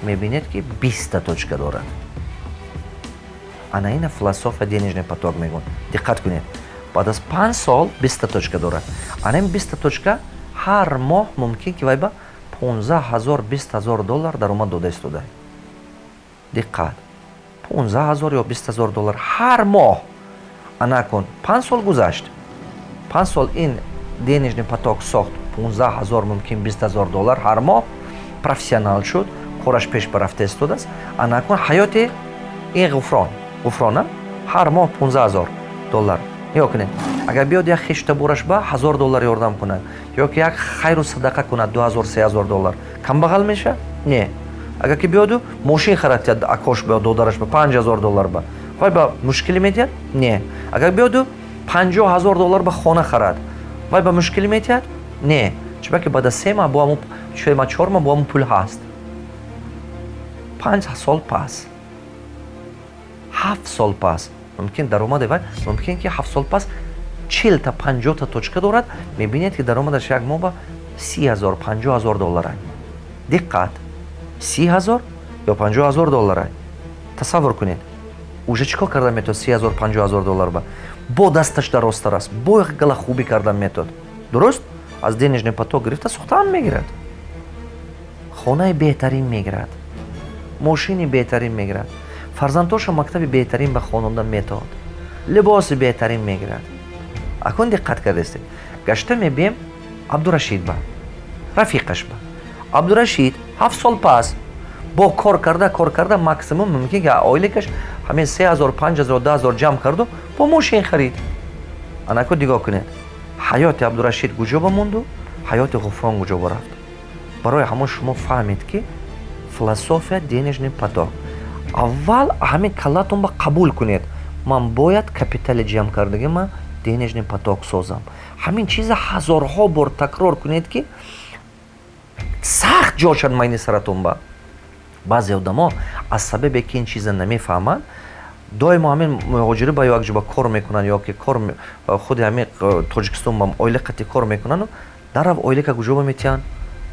мебинед, ки 20та точка дорад. Ана, ина философия денежный поток мегӯн. Диққат кунед, баъд аз 5 сол 20та точка дорад. Ана, ин 20та точка ҳар моҳ мумкин ки вай ба 15 000, 20 000 доллар даромад дода истода. Диққат, 15 000 ё 20 000 доллар ҳар моҳ. Ана, кун 5 сол гузашт, 5 сол ин денежный поток сохт, 15 000, мумкин 20 000 доллар ҳар моҳ. Профессионал шуд, кораш пеш барафта истодааст. Ана, кун ҳаёти ин Ғуфрон, Ғуфрона ҳар моҳ 15 000 доллар. Нигоҳ кунед, агар биёд як хештабораш ба 1000 доллар ёрдам кунад ё ки як хайру садақа кунад, 2000, 3000 доллар, камбағал меша? Не. Агар ки биёду мошин харад, акош ба, додараш ба 5000 доллар, ба вай ба мушкилӣ медиҳад? Не. Агар биёду 50 000 доллар ба хона харад, вай ба мушкилӣ медиҳад? Не. Чунки баъд аз 3 маҳ бо ҳамун, 3 маҳ, 4 маҳ бо ҳамун пул ҳаст. 5 сол пас, 7 сол пас мумкин даромади вай, мумкин ки 7 сол пас 40та, 50та точка дорад. Мебинед, ки даромадаш як моҳ ба 30 000, 50 000 доллара. Диққат, 30 000 ё 50 000 доллара. Тасаввур кунед, уже чӣ кор карда метавад 30 000, 50 000 доллар ба? Бо дасташ дарозтар аст, бо як гала хубӣ кардан метавад. Дуруст, аз денежный поток гирифта сохтаам мегирад, хонаи беҳтарин мегирад. Мошини беҳтарин мегирад, фарзандҳоша мактаби беҳтарин ба хононда метавад, либоси беҳтарин мегирад. Акун диққат кардастед, гашта мебием Абдурашид ба рафиқаш ба. Абдурашид 7 сол пас бо кор карда, кор карда, максимум мумкин ки оилакаш ҳамин 3000, 5000, 10 000 ҷамъ карду бо мошин харид. Анаку нигоҳ кунед, ҳаёти Абдурашид куҷо ба монду, ҳаёти Ғуфрон куҷо ба рафт. Барои ҳамон шумо фаҳмед, ки философия денежный поток аввал ҳамин каллатон ба қабул кунед: ман бояд капитали ҷамъ кардагима денежный поток созам. Ҳамин чиза ҳазорҳо бор такрор кунед, ки сахт ҷо шад майни саратон ба. Баъзе одамо аз сабабе ки ин чиза намефаҳманд, доимо ҳамин муҳоҷирӣ ба ё як ҷо ба кор мекунанд, ё ки кор худи ҳамин Тоҷикистон ба оила қати кор мекунанду дарав ойлика куҷо ба метиҳанд,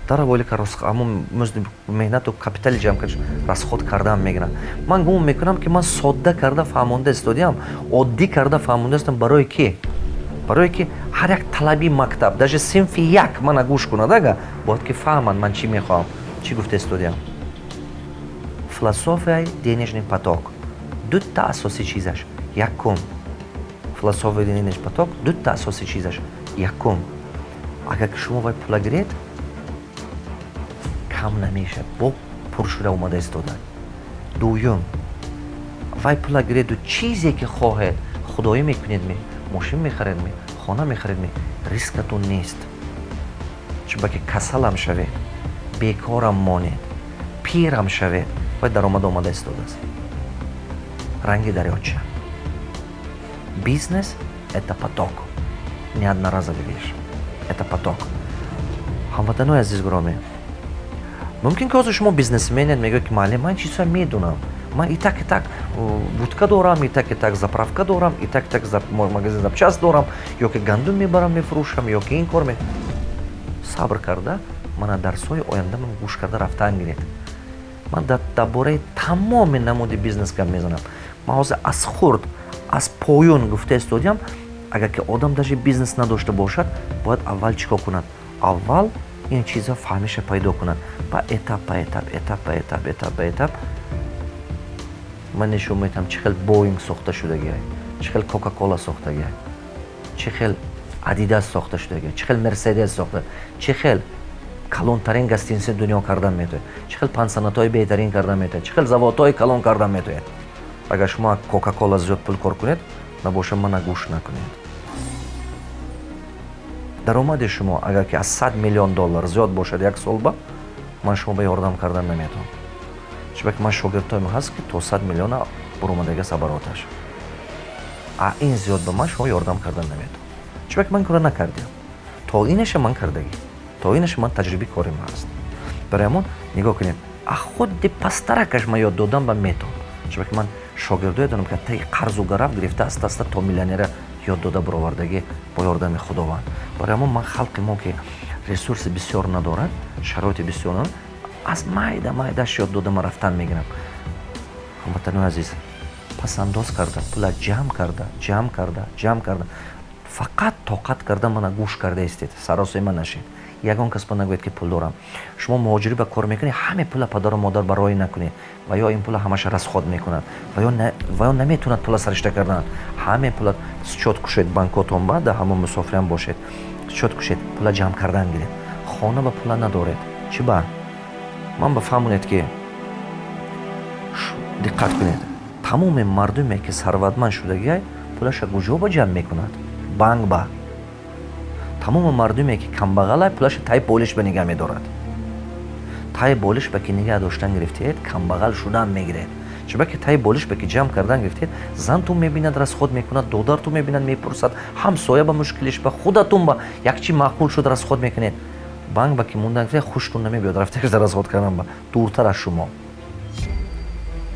дарав ойлика ҳамон музди меҳнату капитали ҷамъ кард расход кардаам мегиранд. Ман гумон мекунам, ки ман содда карда фаҳмонда истодиам, оддӣ карда фаҳмонда истодам. Барои ки? Барое ки ҳар як талаби мактаб, даже синфи як мана гӯш кунад, ага бояд ки фаҳманд ман чӣ мехоҳам, чӣ гуфта истодиам. Философияи денежный поток дута асосии чизаш. Якум, философияи денежный поток дута асосии чизаш. Якум, агар ки шумо вай пула гиред, кам намешавад, бо пур шуда омада истода. Дуюм, вай пула гиреду чизе ки хоҳед худоӣ мекунед, ме мошин мехаред, ме хона мехаред, ме рискатон нест. Чунки касалам шавед, бекорам монед, пирам шавед, вай даромад омада истодааст ранги дарёча. Бизнес — это поток, не одноразовый вещь, это поток. Ҳамватанои азиз, гиромӣ, мумкин ки ҳозир шумо бизнесменед, мегӯед, ки муаллим, ман чизҳоя медонам, ман и так, и так будка дорам, и так, и так заправка дорам, и так, и так магазин запчасть дорам, ё ки гандум мебарам мефурӯшам, ё ки ин кор. Сабр карда мана дарсҳои оянда ман гӯш карда рафтан гиред. Ман дар бораи тамоми намуди бизнес гап мезанам. Ман ҳозир аз хурд, аз поён гуфта истодиам. Агар ки одам даже бизнес надошта бошад, бояд аввал чӣ кор кунад? Аввал ин чизо фаҳмиша пайдо кунад, ба этап ба этап, этап ба этап, этап ба этап ман нишон медиҳам, чӣ хел Боинг сохта шудагиай, чӣ хел Кока Кола сохтагиай, чӣ хел Адидас сохта шудагиай, чӣ хел Мерседес сохта, чӣ хел калонтарин гостиница дунё кардан метавонед, чӣ хел пансионатҳои беҳтарин кардан метавонед, чӣ хел заводҳои калон кардан метавонед. Агар шумо Кока Кола зиёд пул кор кунед набоша, мана гӯш накунед. Даромади шумо агар ки аз 100 миллион доллар зиёд бошад як сол ба, ман шумо ба ёрдам кардан наметавонам, чунки ман шогирдҳоям ҳаст, ки то 100 миллиона буромадагиаст обороташ. А ин зиёд ба ман шумо ёрдам кардан наметавонам, чунки ман кора накардиам. То инаша ман кардагӣ, то инаша ман таҷрибаи корим ҳаст. Барои ҳамон нигоҳ кунед, а худи пастаракаш ман ёд додам ба метавон, чунки ман шогирдое дорам, ки таи қарзу гарав гирифта, аста аста то миллионера ёд дода баровардагӣ бо ёрдами Худованд. Барои ҳамон ман халқи мо, ки ресурси бисёр надорад, шароити бисёр надорад, аз майда майдаш ёд дода ман рафтан мегирам. Ҳамватанои азиз, пасандоз карда, пула ҷамъ карда, ҷамъ карда, ҷамъ карда, фақат тоқат карда мана гӯш карда истед, саросема нашед. Ягон кас ба нагӯяд, ки пул дорам. Шумо муҳоҷирӣ ба кор мекунед, ҳаме пула падару модар бароӣ накунед, ва ё ин пула ҳамаша расход мекунад, ва ё наметавонад пула саришта кардан. Ҳаме пула счёт кушед банкотон ба, дар ҳамон мусофирам бошед, счёт кушед, пула ҷамъ кардан гиред. Хона ба пула надоред, чӣ ба ман ба фаҳмонед, ки диққат кунед: тамоми мардуме, ки сарватманд шудагиай, пулаша куҷо ба ҷамъ мекунад? Банк ба. Тамоми мардуме, ки камбағалай, пулаша таи болиш ба нигаҳ медорад. Таи болиш ба ки нигаҳ доштан гирифтед, камбағал шудан мегиред. Чунки ки таи болиш ба ки ҷамъ кардан гирифтед, зантун мебинад, расход мекунад, додартун мебинад, мепурсад, ҳамсоя ба мушкилиш ба, худатун ба як чи маъқул шуд, расход мекунед. Банк ба ки мондан гирифтед, хуштун намебиёд рафтагашда расход кардан, ба дуртар аз шумо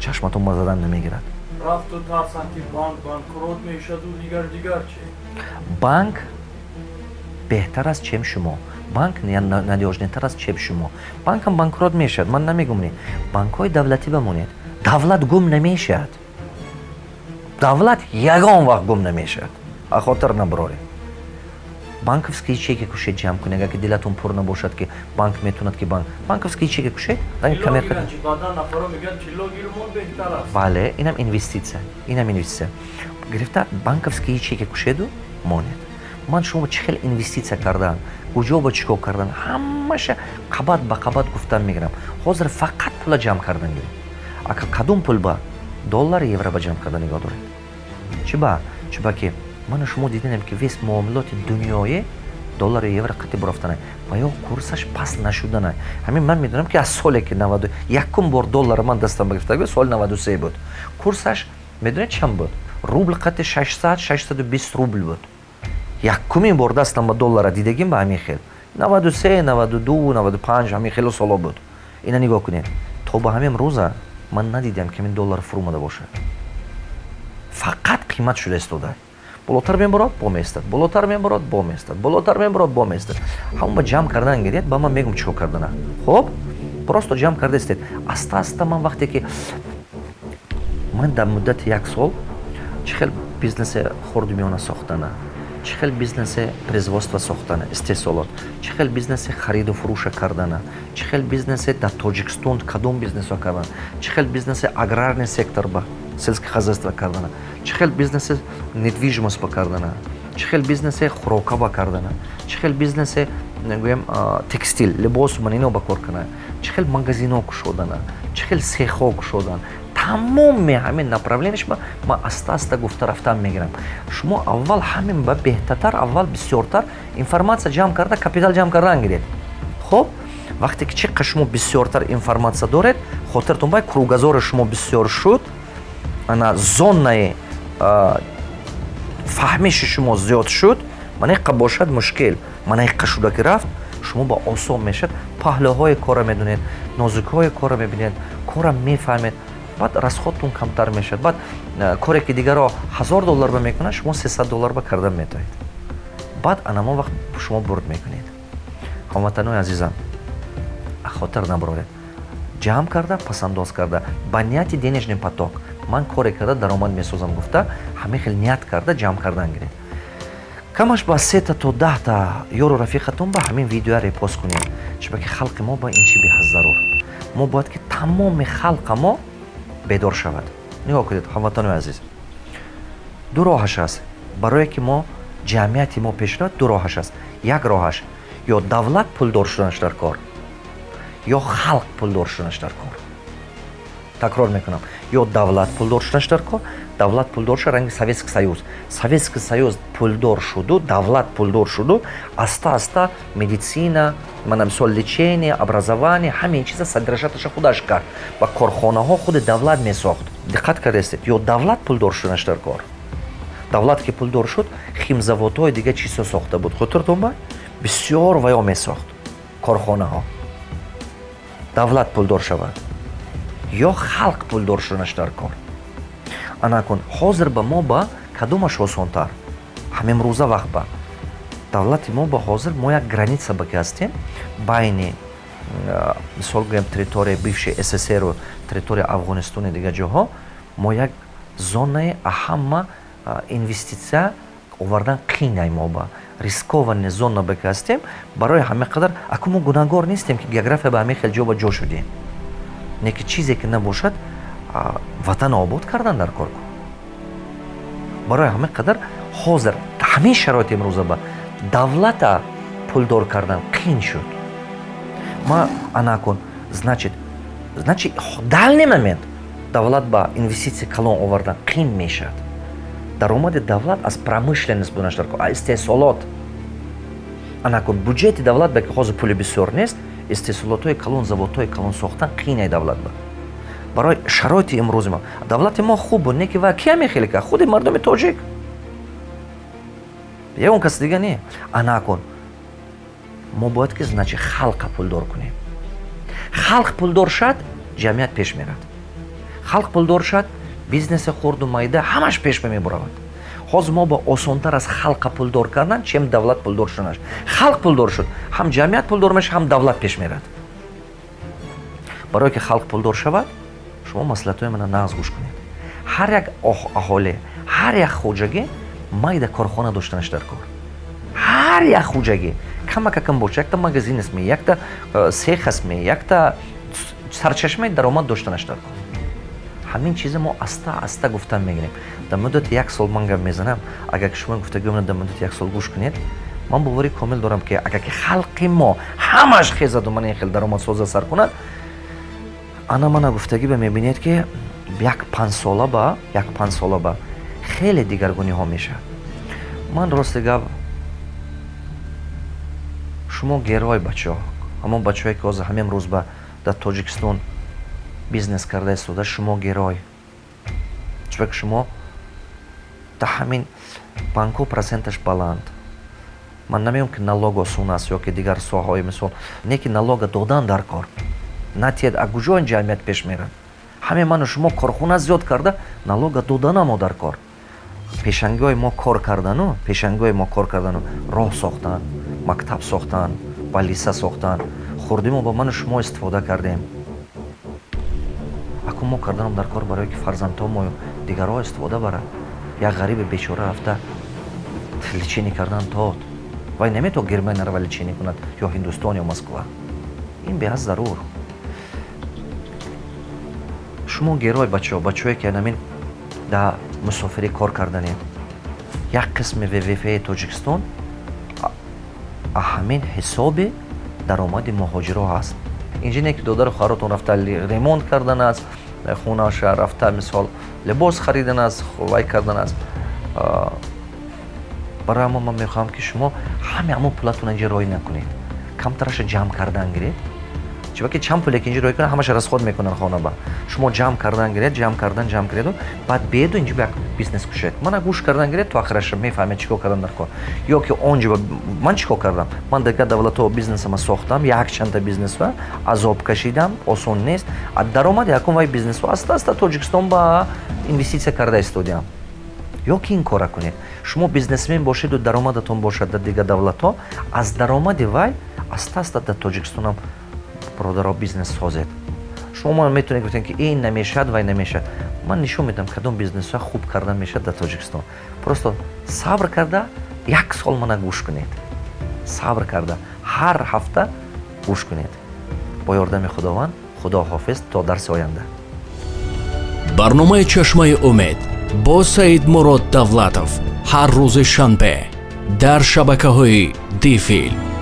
чашматон ба задан намегирад. Рафту тарсанд, ки банк банкрот мешаду дигар дигар чи. Банк беҳтар аст, чем шумо. Банк надёжный тар аст, чем шумо. Банкам банкрот мешавад, ман намегум не. Банкҳои давлатӣ бамонед. Давлат гум намешавад, давлат ягон вақт гум намешавад, а хотир набароред. Банковский ячейка кушед, ҷамъ кунед. Агар ки дилатон пур набошад, ки банк метавонад, ки банк банковский ячейка кушед. Бале, инам инвеститсия, инам инвеститсия. Гирифта, банковский ячейка кушеду монед. Ман шумо чӣ хел инвеститсия кардан, куҷо ба чӣ кор кардан, ҳамаша қабат ба қабат гуфтан мегирам. Ҳозир фақат пула ҷамъ кардан гирем. Ака, кадом пул ба доллар, евро ба ҷамъ карда нигоҳ доред? Чӣ ба? Чӣ ба ки ману шумо дидем, ки весь муомилоти дунёӣ доллару евро қатъи бурафтанай ва ё курсаш паст нашуданай. Ҳамин ман медонам, ки аз соле ки 91-ум бор доллара ман дастам гирифта, соли 93 буд, курсаш медонед чанд буд? Рубл қатъи 600, 620 рубл буд. Якумин бор дастам ба доллара дидагим ба ҳамин хел 93, 92, 95, ҳамин хело соло буд. Ина нигоҳ кунед, то ба ҳамин рӯза ман надидам, ки ҳамин доллар фурӯмада бошад. Фақат қимат шуда истода, болотар мебарод, бо меистад, болотар мебарод, бо меистад, болотар мебарод, бо меистад. Ҳамон ба ҷамъ кардан гиред, ба ман мегум чӣ кор кардана. Хуб, просто ҷамъ карда истед аста аста. Ман вақте ки ман дар муддати як сол чӣ хел бизнеси хурду миёна сохтана, чӣ хел бизнеси производство сохтана, истеҳсолот, чӣ хел бизнеси хариду фурӯша кардана, чӣ хел бизнеси дар Тоҷикистон кадом бизнесҳо кардана, чӣ хел бизнеси аграрный сектор ба сельское хозяйство кардана, чӣ хел бизнеси недвижимость ба кардана, чӣ хел бизнеси хӯрока ба кардана, чӣ хел бизнеси, гӯем, текстил, либосу ман ино ба кор кардана, чӣ хел магазинҳо кушодана, чӣ хел сехҳо кушодан, тамоми ҳамин направление ш ба ман аста аста гуфта рафтан мегирам. Шумо аввал ҳамин ба беҳтартар, аввал бисёртар информатсия ҷамъ карда, капитал ҷамъ кардан гиред. Хуб, вақте ки чӣ қадр шумо бисёртар информатсия доред, хотиртон бай, кругозор и шумо бисёр шуд, ана зонаи фаҳмиши шумо зиёд шуд. Мана иққа бошад мушкил, мана иққа шуда ки рафт, шумо ба осон мешавад. Паҳлӯҳои кора медонед, нозукиҳои кора мебинед, кора мефаҳмед, баъд расход тон камтар мешавад. Баъд коре ки дигарро 1000 доллар ба мекунад, шумо 300 доллар ба кардан метавонед. Баъд анамон вақт шумо бурд мекунед. Ҳамватанои азизам, хотир набароред: ҷамъ карда, пасандоз карда, ба нияти денежный поток, ман коре карда даромад месозам гуфта, ҳамин хел ният карда ҷамъ кардан гиред. Камаш ба сета то 10-та ёру рафиқатон ба ҳамин видеоя репост кунед, чунки халқи мо ба ин чи беҳад зарур. Мо бояд ки тамоми халқа мо бедор шавад. Нигоҳ кунед, ҳамватанои азиз, ду роҳаш аст барое ки мо ҷамъияти мо пеш равад. Ду роҳаш аст. Як роҳаш: ё давлат пулдор шуданаш дар кор, ё халқ пулдор шуданаш дар кор. Такрор мекунам: ё давлат пулдор шуданаш дар кор. Давлат пулдор шуд, ранги Советский Союз. Советский Союз пулдор шуду, давлат пулдор шуду, аста аста медицина, мана мисол, лечение, образование, ҳамин чиза содержать аша худаш кард ва корхонаҳо худи давлат месохт. Диққат кардастед? Ё давлат пулдор шуданаш дар кор. Давлат ки пулдор шуд, химзаводҳои дига чизҳо сохта буд, хотиртон ба, бисёр ваё месохт корхонаҳо. Давлат пулдор шавад ё халқ пулдор шуданаш дар кор. Анакун ҳозир ба мо ба кадомаш осонтар? Ҳамин рӯза вақт ба давлати мо ба ҳозир мо як граница ба ки ҳастем, байни, мисол гӯем, территорияи бывший СССР у территорияи Афғонистони дигар ҷоҳо, мо як зонаи ҳама инвеститсия овардан қийнай, мо ба рискованный зона ба ки ҳастем. Барои ҳамин қадар аку мо гунаҳгор нестем, ки география ба ҳамин хел ҷо ба ҷо шудем. Не ки чизе ки набошад, ватан обод кардан дар кор. Барои ҳамин қадар ҳозир ҳамин шароити имрӯза ба давлата пулдор кардан қиин шуд. Ма анакун, значит, дальний момент давлат ба инвеститсия калон овардан қиин мешавад. Даромади давлат аз промышленность буданаш дар кор, аз истеҳсолот. Анакун буҷети давлат ба ки ҳозир пули бисёр нест, истеҳсолотҳои калон, заводҳои калон сохтан қиинай давлат ба. Барои шароити имрӯзи мо давлати мо хуб буд, не ки ва кия мехеле ка худи мардуми тоҷик, ягон каси дига не. Анакун мо бояд ки, значит, халқа пулдор кунем. Халқ пулдор шад, ҷамъият пеш мерад. Халқ пулдор шад, бизнеси хурду майда ҳамаш пеш мебуравад. Ҳозир мо ба осонтар аз халқа пулдор кардан, чем давлат пулдор шуданаш. Халқ пулдор шуд, ҳам ҷамъият пулдор мешавад, ҳам давлат пеш мерад. Барое ки халқ пулдор шавад, шумо маслиҳатҳои мана нағз гӯш кунед. Ҳар як аҳолӣ, ҳар як хоҷагӣ майда корхона доштанаш дар кор. Ҳар Ҳар як хоҷагӣ камакакам боша, якта магазин астме, якта сех астме, якта сарчашмаи даромад доштанаш дар кор. Ҳамин чиза мо аста аста гуфтан мегирем. Дар муддати як сол ман гап мезанам. Агар ки шумо гуфтагиёмна дар муддати як сол гӯш кунед, ман боварӣ комил дорам, ки агар ки халқи мо ҳамаш хезаду мана ин хел даромадсоза сар кунад, ана мана гуфтагӣ ба мебинед, ки як 5 сола ба хеле дигаргуниҳо мешавад. Ман, рости гап, шумо герой бачаҳо, ҳамон бачаҳое, ки ҳозир ҳамин рӯз ба дар Тоҷикистон бизнес карда истода, шумо герой, чунки шумо дар ҳамин банкҳо проценташ баланд. Ман намегӯям, ки налог осон аст ё ки дигар соҳаҳои, мисол, не ки налога додан дар кор натиҳад, а куҷо ин ҷамъият пеш мерад? Ҳаме ману шумо корхона зиёд карда, налога доданамо дар кор. Пешангиҳои мо кор кардану, пешангиҳои мо кор кардану роҳ сохтан, мактаб сохтан, больница сохтан, хурдимо ба ману шумо истифода кардем. Акун мо карданам дар кор, барое ки фарзандҳо мо, дигарҳо истифода барад. Як ғариби бечора рафта лечение кардан тод, вай наметавон Германия рава лечение кунад ё Ҳиндустон ё Москва. Ин беҳад зарур. Шумо герой бачаҳо, бачаҳое, ки анамин да мусофирӣ кор карданед. Як қисми ВВПи Тоҷикистон ҳамин ҳисоби даромади муҳоҷиро ҳаст. Инҷа не ки додару хоҳаротон рафта ремонт кардан аст хонаша, рафта, мисол, либос харидан аст, вай кардан аст. Барои ҳамон ман мехоҳам, ки шумо ҳаме ҳамон пулатон инҷа роӣ накунед, камтараша ҷамъ кардан гиред, чунки чанд пуле ки инҷа роӣ кунад, ҳамаша расход мекунанд хона. Ба шумо ҷамъ кардан гиред, ҷамъ кардан, ҷамъ кунеду баъд бееду инҷа як бизнес кушед. Мана гӯш кардан гиред, то ахираша мефаҳмед чӣ кор кардан дар кор. Ё ки онҷо ман чӣ кор кардам? Ман дигар давлатҳо бизнесама сохтам, якчанда бизнесва азоб кашидам, осон нест. А даромади якум вай бизнесҳо аста аста Тоҷикистон ба инвеститсия карда истодиам. Ё ки ин кора кунед: шумо бизнесмен бошеду даромадатон бошад дар дигар давлатҳо, аз даромади вай аста аста дар Тоҷикистонам, бародаро, бизнес созед. Шумо метавонед гуфтед, ки ин намешавад, вай намешавад. Ман нишон медиҳам, кадом бизнесҳо хуб карда мешавад дар Тоҷикистон. Просто сабр карда як сол мана гӯш кунед, сабр карда ҳар ҳафта гӯш кунед. Бо ёрдами Худованд, худо ҳофиз, то дарси оянда. Барномаи «Чашмаи умед» бо Саидмурод Давлатов ҳар рӯзи шанбе дар шабакаҳои Дифилм.